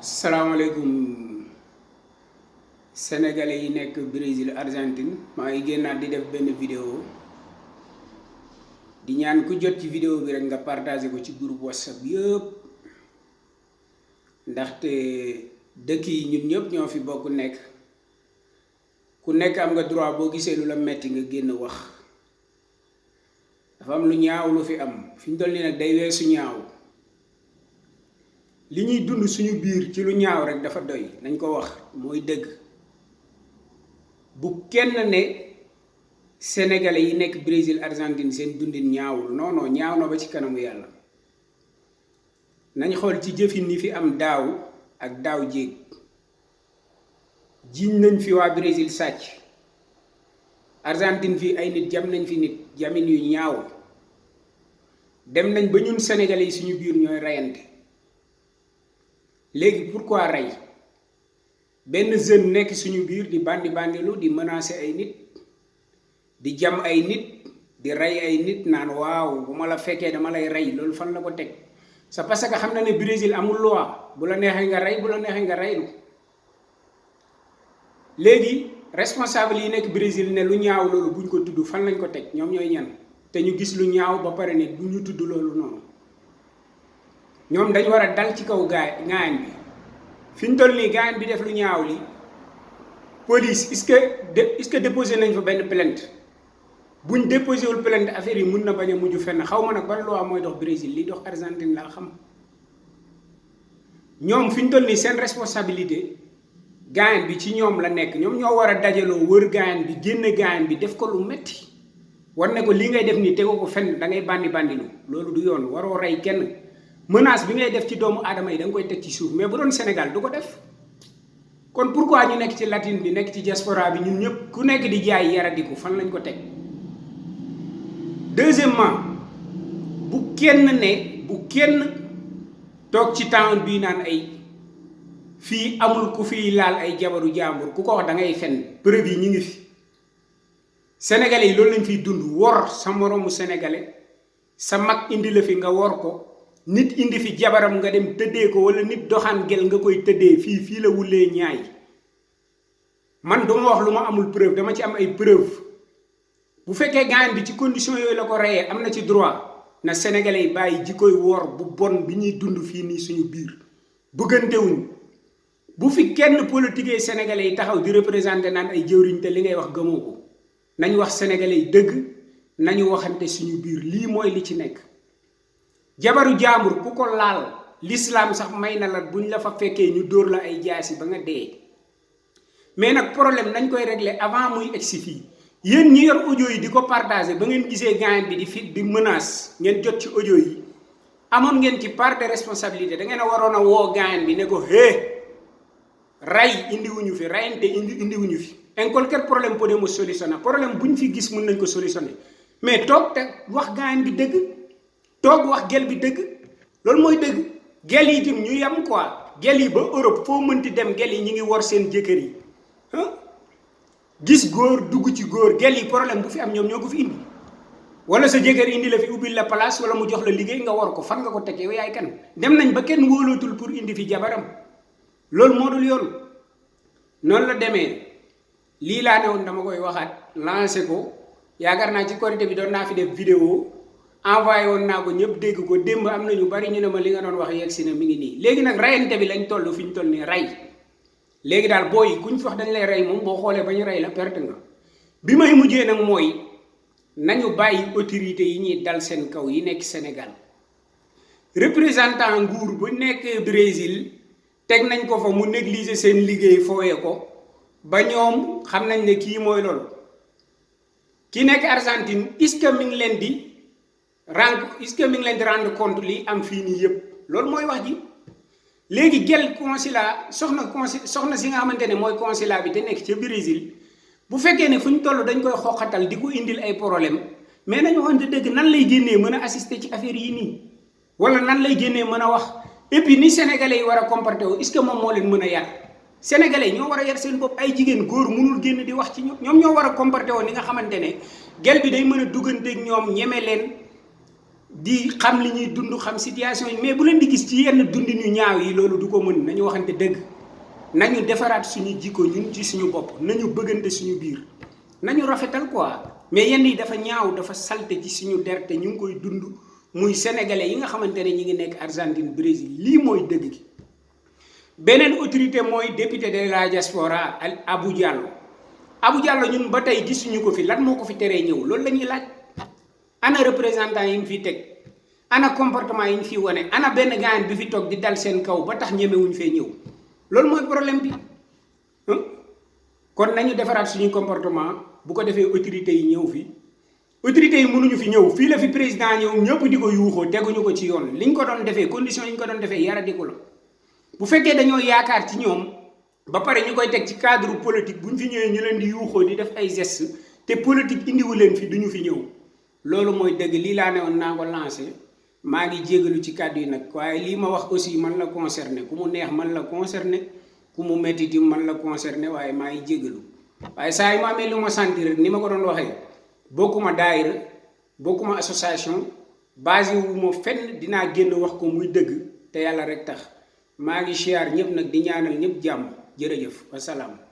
salaamaaleykum sénégalais yi nekk Brésil Argentine maa ngi génnaat di def benn vidéo di ñaan ku jot ci vidéo bi rek nga partagé ko ci groupe WhatsApp yëpp ndaxte dëkk yi ñun ñëpp ñoo fi bokk nekk ku nekk am nga droit boo gisee lu la metti nga génn wax dafa am lu ñaaw lu fi am fi ñu toll nii nag day weesu ñaaw li ñuy dund suñu biir ci lu ñaaw rek dafa doy nañ ko wax mooy dëgg bu kenn ne sénégalais yi nekk Brésil Argentine seen dundin ñaawul non non ñaaw na ba ci kanamu yàlla nañ xool ci jëfin ni fi am daaw ak daaw jéeg jiiñ nañ fi waa Brésil sàcc Argentine fii ay nit jam nañ fi nit jamin yu ñaaw dem nañ ba ñun sénégalais yi suñu biir ñooy reyante léegi pourquoi rey benn jeune nekk suñu biir di bandilu di menacer ay nit di jam ay nit di rey ay nit naan waaw bu ma la fekkee dama lay rey loolu fan la ko teg c'est parce que xam na ne Brésil amul loi bu la neexee nga rey bu la neexee nga reylu léegi responsable yi nekk Brésil ne lu ñaaw loolu buñ ko tudd fan lañ ko teg ñoom ñooy ñan te ñu gis lu ñaaw ba pare ne bu ñu tudd loolu noonu ñoom dañ war a dal ci kaw gaañ bi fi ñu toll nii gaañ bi def lu ñaaw li police est-ce que déposé nañ fa benn plainte buñ déposé wul plainte affaire yi mun na bañ a mujj fenn xaw ma nag ban loi mooy dox Brésil li dox Argentine laa xam ñoom fi ñu toll nii seen responsabilité gaañ bi ci ñoom la nekk ñoom ñoo war a dajaloo wër gaañ bi génne gaañ bi def ko lu metti war ne ko li ngay def nii tegoo ko fenn da ngay bandilu loolu du yoon waroo rey kenn menace bi ngay def ci doomu aadama yi da nga koy teg ci suuf mais bu doon Sénégal du ko def kon pourquoi ñu nekk ci latine bi nekk ci diaspora bi ñun ñëpp ku nekk di jaay yaradiku fan lañ ko teg deuxièmement bu kenn toog ci town bii naan ay fii amul ku fiy laal ay jabaru jàmbur ku ko wax da ngay fen preuve yi ñu ngi fi sénégalais yi loolu lañ fiy dund wor sa moroomu sénégalais sa mag indi la fi nga wor ko nit indi fi jabaram nga dem tëddee ko wala nit doxaan gel nga koy tëddee fii la wulee ñaay man duma wax lu ma amul preuve dama ci am ay preuve bu fekkee gaañ bi ci condition yooyu la ko reyee am na ci droit na sénégalais yi bàyyi ji koy wor bu bon bi ñuy dund fii nii suñu biir bëggantewuñ bu fi kenn politique sénégalais yi taxaw di représenté naan ay jëwriñ te li ngay wax gëmoo ko nañ wax sénégalais yi dëgg nañu waxante suñu biir lii mooy li ci nekk jabaru jaambur ku ko laal l'islam sax may na la buñ la fa fekkee ñu dóor la ay jaasi ba nga dee mais nag problème nañ koy régler avant muy egsi fii yéen ñi yor audio yi di ko partager ba ngeen gisee gaañ bi di menace ngeen jot ci audio yi amoon ngeen ci part de responsabilité da ngeen a waroon a woo gaañ bi ne ko rey indiwuñu fi reyante indiwuñu fi en quel problème podemos solutionner problème buñ fi gis mën nañ ko solutionner mais toog te wax gaañ bi dëgg toog wax gel bi dëgg loolu mooy dëgg gel yi itam ñu yem quoi gel yi ba Europe foo mënti dem gel yi ñu ngi wor seen jëkkër yi gis góor dugg ci góor gel yi problème bu fi am ñoom ñoo ko fi indi wala sa jëkkër indi la fi ubbil la place wala mu jox la liggéey nga wor ko fan nga ko teg yow yaay kan dem nañ ba kenn wóolootul pour indi fi jabaram loolu moo dul yoon noonu la demee lii laa ne woon dama koy waxaat lancé ko yaakaar naa ci Korité bi doon naa fi def vidéo envoyé woon naa ko ñëpp dégg ko démb am na ñu bari ñu ne ma li nga doon wax yegg si na mi ngi nii léegi nag reyante bi lañ toll fi ñu toll nii rey léegi daal booy yi kuñ fi wax dañ lay rey moom boo xoolee ba ñu rey la perte nga bi may mujjee nag mooy nañu bàyyi autorité yi ñuy dal seen kaw yi nekk Sénégal représentant nguur bu nekk Brésil teg nañ ko fa mu négliger seen liggéey fooye ko ba ñoom xam nañ ne kii mooy loolu ki nekk Argentine est-ce que mi ngi leen di rendre compte li am fii nii yëpp loolu mooy wax ji léegi gel consulat soxna si nga xamante ne mooy consulat bi te nekk ca Brésil bu fekkee ne fu ñu toll dañ koy xoqatal di ko indil ay problème mais nañu waxante dëgg nan lay génnee mën a assister ci affaire yi nii wala nan lay génnee mën a wax et puis ni sénégalais yi war a comporter wu est-ce que moom moo leen mën a yar sénégalais yi ñoo war a yar seen bopp ay jigéen góor mënul génn di wax ci ñoom ñoo war a comporter wu ni nga xamante ne gel bi day mën a dugganteeg ñoom ñeme leen di xam li ñuy dund xam situation yi mais bu leen di gis ci yenn dundin yu ñaaw yi loolu du ko mën. nañu waxante dëgg nañu defaraat suñu jikko ñun ci suñu bopp nañu bëggante suñu biir nañu rafetal quoi mais yenn yi dafa ñaaw dafa salte ci suñu der te ñu ngi koy dund muy sénégalais yi nga xamante ne ñi ngi nekk Argentine Brésil lii mooy dëgg gi. beneen autorité mooy député de la diaspora Abou Diallo ñun ba tey gisuñu ko fi lan moo ko fi teree ñëw loolu la ñuy laaj. ana représentant yi ñu fi teg ana comportement yi ñu fi wane ana benn gaañ bi fi toog di dal seen kaw ba tax ñemewuñ fee ñëw loolu mooy problème bi. kon nañu defaraat suñu comportement bu ko defee autorités yi ñëw fi autorités yi mënuñu fi ñëw fii la fi président ñëw ñëpp di ko yuuxoo teguñu ko ci yoon liñ ko doon defee condition yi ñu ko doon defee yaradiku la. bu fekkee dañoo yaakaar ci ñoom ba pare ñu koy teg ci cadre politique buñ fi ñëwee ñu leen di yuuxoo di def ay gestes te politique indiwu leen fi duñu fi ñëw. loolu mooy dëgg lii laa ne woon naa ko lancé maa ngi jégalu ci kàddu yi nag waaye lii ma wax aussi man la concerné ku mu neex man la concerné ku mu mettiti man la concerné waaye maa ngi jégalu waaye saa yi ma amee lu ma sentir ni ma ko doon waxee bokkuma daayira bokkuma association basé wu ma fenn dinaa génn wax ko muy dëgg te yàlla rek tax maa ngi siyaar ñëpp nag di ñaanal ñëpp jàmm jërëjëf wasalaam.